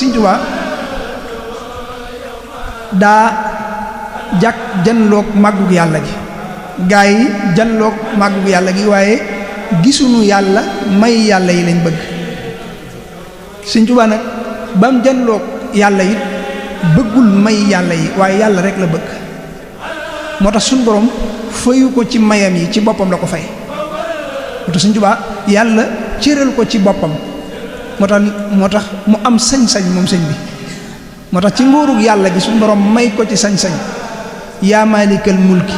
Sëñ Tuubaa daa janloog màggug yàlla gi gaa yi janloog màggug yàlla gi waaye gisuñu yàlla may yàlla yi lañ bëgg. Sëñ Tuubaa nag bam janloog yàlla it bëggul may yàlla yi waaye yàlla rek la bëgg. moo tax suñu borom fayu ko ci mayam yi ci boppam la ko fay. moo tax Sëñ Tuubaa yàlla cëral ko ci boppam moo tax mu am sañ-sañ moom sëñ bi. moo tax ci nguurug yàlla gi suñu borom may ko ci sañ-sañ yaa maalikal mulki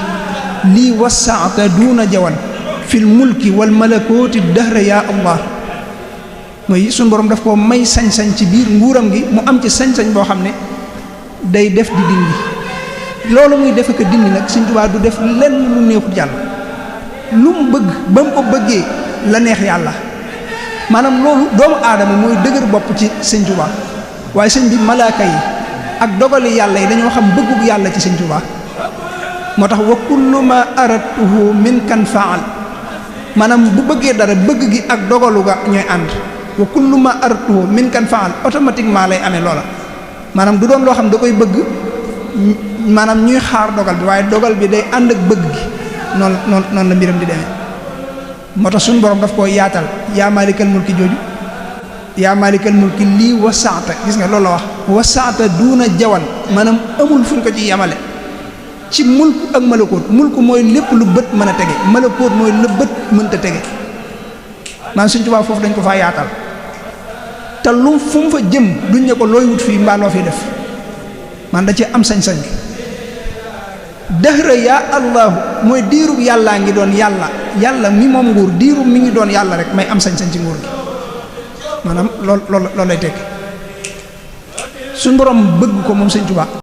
lii wasaata duuna jawan fil mulki wal malakooti dahra yaa allah mooy suñu borom daf ko may sañ-sañ ci biir nguuram gi mu am ci sañ-sañ boo xam ne day def di dindi loolu muy def ak dindi nag Sëñ Tuubaa du def lenn lu neexut yàlla lu mu bëgg ba mu ko bëggee la neex yàlla maanaam loolu doomu aadama mooy dëgër bopp ci Sëñ Tuubaa waaye sëñ bi malaaka yi ak dogali yàlla yi dañoo xam bëggug yàlla ci Sëñ Tuubaa moo tax wa kullu ma aradtuhu min kan faal maanaam bu bëggee dara bëgg gi ak dogalu ga ñooy ànd wa kullu ma aradtuhu min kan faal automatiquement lay amee loola maanaam du doon loo xam da koy bëgg maanaam ñuy xaar dogal bi waaye dogal bi day ànd ak bëgg gi noonu la mbiram di demee moo tax suñu borom daf koo yaatal yaa maalikal mulki jooju yaa maalikal mulki lii wasaata gis nga loolu la wax wasaata duuna jawan maanaam amul fuñ ko ci yamale ci mulku ak malakoot mulku mooy lépp lu bët mën a tege malakoot mooy lu bët mënta tege maanaam Sëñ Tuubaa foofu dañ ko faa yaatal te lu fu mu fa jëm duñ ne ko looy wut fii mbaa loo fi def man da ci am sañ-sañ dahra yaa allahu mooy diirub yàllaa ngi doon yàlla mi moom nguur diirub mi ngi doon yàlla rek may am sañ-sañ ci nguur gi maanaam loolu lay tekki suñu borom bëgg ko moom Sëñ Tuubaa